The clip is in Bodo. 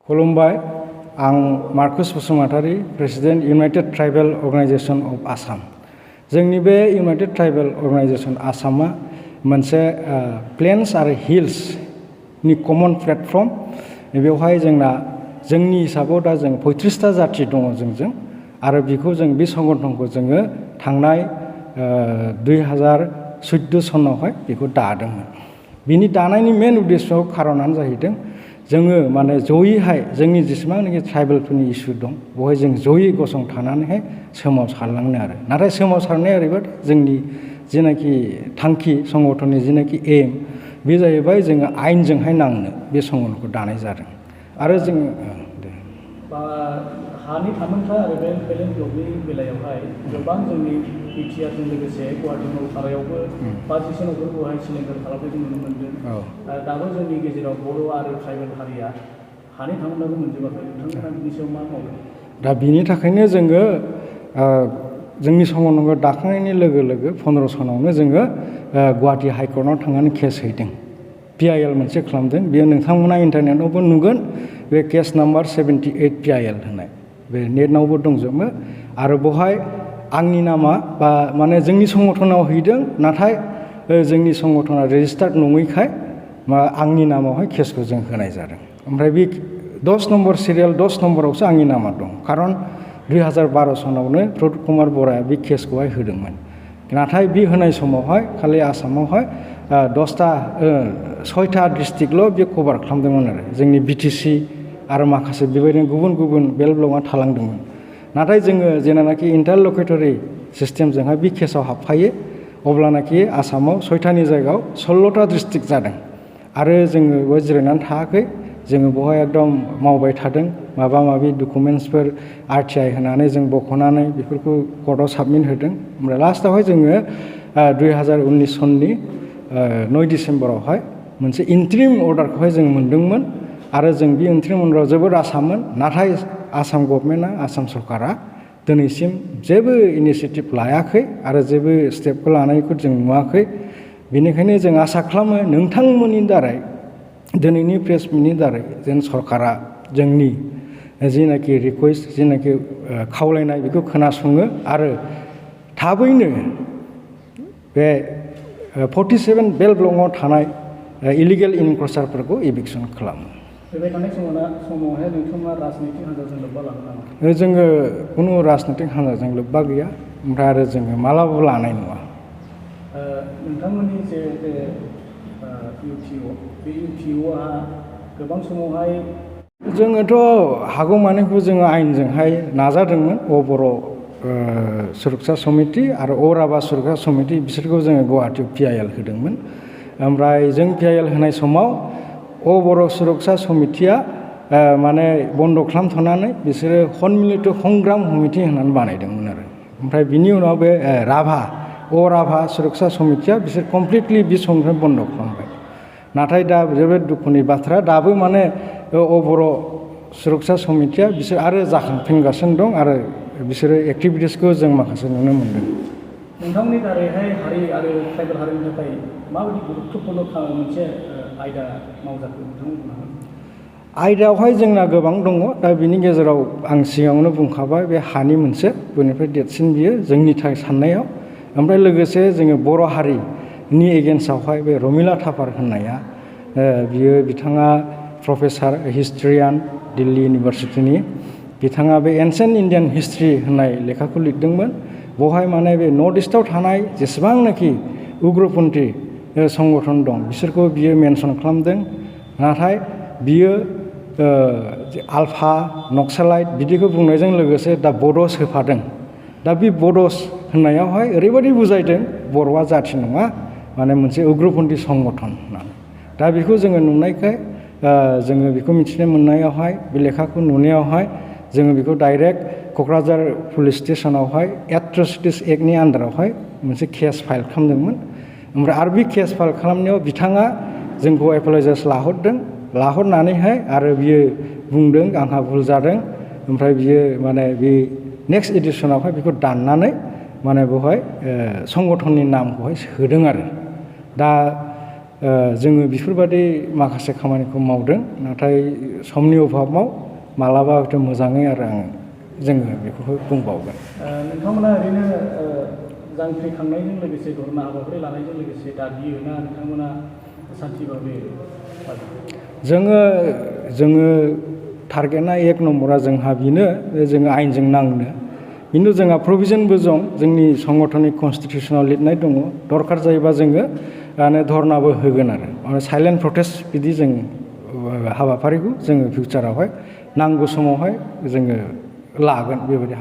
खुलुमबाय आं Markus Basumatary president united tribal organisation of Assam जोंनि बे इउनाइटेड ट्राइबेल अर्गानाइजेशन आसामा मोनसे प्लेन्स आरो हिल्स नि कमन प्लेटफर्म बेवहाय जोंनि हिसाबाव दा जों 35टा जाति दङ जोंजों आरो बेखौ जों बे संगठनखौ जोङो थांनाय 2014 सनावहाय बेखौ दादोंमोन बिनि दानायनि मेन उद्देश्य खारनानो जाहैदों जोङो माने जयैहाय जोंनि जेसेबांनाखि ट्राइबेलफोरनि इसु दं बेवहाय जों जयै गसंथानानैहाय सोमावसारलांनो आरो नाथाय सोमावसारनाया ओरैबायदि जोंनि जेनाखि थांखि संगठननि जेनाखि एम बे जाहैबाय जोङो आयेनजोंहाय नांनो बे संगठनखौ दानाय जादों आरो जोङो हानि थामोनथा आरो बे बेलेन्स ब्लकनि बेलायावहाय गोबां जोंनि बिटिआरजों लोगोसे गुवाहाटि नौखारायावबो 5 न'खरखौहाय सिलिंखार खालामनायखौ नुनो मोनदों दाबो जोंनि गेजेराव बर' आरो ट्राइबेल हारिया हानि थामोनथाखौ मोनजोबाखै नोंथांमोना बिनि सायाव मा मावदों दा बिनि थाखायनो जोङो जोंनि संगठनखौ दाखांनायनि लोगो लोगो 15 सनावनो जोङो गुवाहाटि हाइकर्टआव थांनानै केस हैदों PIL मोनसे खालामदों बेयो नोंथांमोना इन्टारनेटआवबो नुगोन बे केस नाम्बार 78 PIL होननाय बे नेटआवबो दंजोबो आरो बेवहाय आंनि नामा बा माने जोंनि संगठनाव हैदों नाथाय जोंनि संगठना रेजिस्टार्ड नङैखाय आंनि नामावहाय केसखौ जों होनाय जादों ओमफ्राय बे 10 नम्बर सिरियाल 10 नम्बरावसो आंनि नामा दं खारन 2012 सनावनो प्रदुत कुमार बराया बे केसखौहाय होदोंमोन नाथाय बे होनाय समावहाय खालि आसामावहाय 6टा डिस्ट्रिक्टल' बे कभार खालामदोंमोन आरो जोंनि BTC आरो माखासे बेबायदिनो गुबुन गुबुन बेल्ट ब्लकआ थालांदोंमोन नाथाय जोङो जेनाखि इन्टारलकेटरि सिस्टेमजोंहाय बे केसाव हाबफायो अब्लानाखि आसामाव 6टानि जायगायाव 16टा डिस्ट्रिक्ट जादों आरो जोङो बेयाव जिरायनानै थायाखै जोङो बेवहाय एकदम मावबाय थादों माबा माबि डकुमेन्टसफोर RTI होनानै जों बख'नानै बेफोरखौ कर्टआव साबमिट होदों ओमफ्राय लास्टआवहाय जोङो 2019 सननि 9 डिसेम्बरावहाय मोनसे इन्ट्रिम अर्डारखौहाय जों मोनदोंमोन आरो जों बे इन्ट्रिम अर्डाराव जोबोद आसाममोन नाथाय आसाम गभर्नमेन्टआ आसाम सरकारा दिनैसिम जेबो इनिसियेटिभ लायाखै आरो जेबो स्टेपखौ लानायखौ जों नुवाखै बेनिखायनो जों आसा खालामो नोंथांमोननि दारै दिनैनि प्रेस मिटनि दारै जेन सरकारा जोंनि जिनाखि रिकुवेस्ट जिनाखि खावलायनाय बेखौ खोनासङो आरो थाबैनो बे 47 बेल्ट ब्लकआव थानाय इलिगेल इनक्रचारफोरखौ एभिक्सन खालामो फैबाय थानाय समावहाय नोंथाङा राजनैतिक हान्जाजों लोब्बा लागोन नामा जोङो खुनु राजनैतिक हान्जाजों लोब्बा गैया ओमफ्राय आरो जोङो मालाबाबो लानाय नङा नोंथांमोननि जे UTO बे UTOआ गोबां समावहाय जोङोथ' हागौमानिखौ जोङो आयेनजोंहाय नाजादोंमोन बर' सुरक्षा समिति आरो राभा सुरक्षा समिति बिसोरखौ जोङो गुवाहाटियाव PIL होदोंमोन ओमफ्राय जों PIL होनाय समाव बर' सुरक्षा समितिया माने बन्द खालामथ'नानै बिसोरो हनमिलित संग्राम समिति होननानै बानायदोंमोन आरो ओमफ्राय बिनि उनाव बे राभा सुरक्षा समितिया बिसोर कमप्लिटलि बे समनिफ्राय बन्द खालामबाय नाथाय दा जोबोद दुखुनि बाथ्रा दाबो माने बर' सुरक्षा समितिया बिसोर आरो जाखांफिनगासिनो दं आरो बिसोरो एक्टिभिटिसखौ जों माखासे नुनो मोनदों नोंथांनि दारैहाय हारि आरो ट्राइबेल हारिनि थाखाय माबायदि गुरुत्वपूर्ण मोनसे आयदा मावजाखो नोंथांमोनहा आयदायावहाय जोंना गोबां दङ दा बिनि गेजेराव आं सिगाङावनो बुंखाबाय बे हानि मोनसे बयनिफ्राय देरसिन बियो जोंनि थाखाय साननायाव ओमफ्राय लोगोसे जोङो बर' हारिनि एगेन्स्टआवहाय बे रमिला थापार होननाया बियो बिथाङा प्रफेसार हिस्ट्रियान दिल्ली इउनिभारसिटिनि बिथाङा बे एनसेन्ट इन्डियान हिस्ट्रि होननाय लेखाखौ लिरदोंमोन बेवहाय माने बे नर्थ इस्टआव थानाय जेसेबांनाखि उग्रपन्थी संगठन दं बिसोरखौ बियो मेनसन खालामदों नाथाय बियो आल्फा नक्सालाइट बिदिखौ बुंनायजों लोगोसे दा बड'स होफादों दा बे बड'स होननायावहाय ओरैबायदि बुजायदों बर'आ जाथि नङा माने मोनसे उग्रपन्थी संगठन होननानै दा बेखौ जोङो नुनायखाय जोङो बेखौ मिथिनो मोननायावहाय बे लेखाखौ नुनायावहाय जोङो बेखौ डाइरेक्ट क'क्राझार पुलिस स्टेसनावहाय एट्रसिटिस एक्टनि आन्दारावहाय मोनसे केस फाइल खालामदोंमोन ओमफ्राय आरो बे केस फाइल खालामनायाव बिथाङा जोंखौ एपलजाइस लाहरनानैहाय आरो बियो बुंदों आंहा भुल जादों ओमफ्राय बियो माने बे नेक्स्ट एडिशनावहाय बेखौ दाननानै माने बेवहाय संगठननि नामखौहाय सोदों आरो दा जोङो बेफोरबादि माखासे खामानिखौ मावदों नाथाय समनि अभाबाव मालाबा हयथ' मोजाङै आरो जोङो बेखौ बुंबावगोन। नोंथांमोना ओरैनो जांख्रिखांनायजों लोगोसे धर्ना हाबाफारि लानायजों लोगोसे दाबियो ना नोंथांमोना सान्थि भाबै जोङो टारगेटआ 1 नम्बरा जोंहा बेनो जोङो आयेनजों नांनो खिन्थु जोंहा प्रभिजनबो दं जोंनि संगठननि कनस्टिटिउसनाव लिरनाय दङ दरखार जायोबा जोङो धर्नाबो होगोन आरो साइलेन्ट प्रटेस्ट बिदि जों हाबाफारिखौ जोङो फिउचारावहाय नांगौ समावहाय जोङो लागोन बेबायदि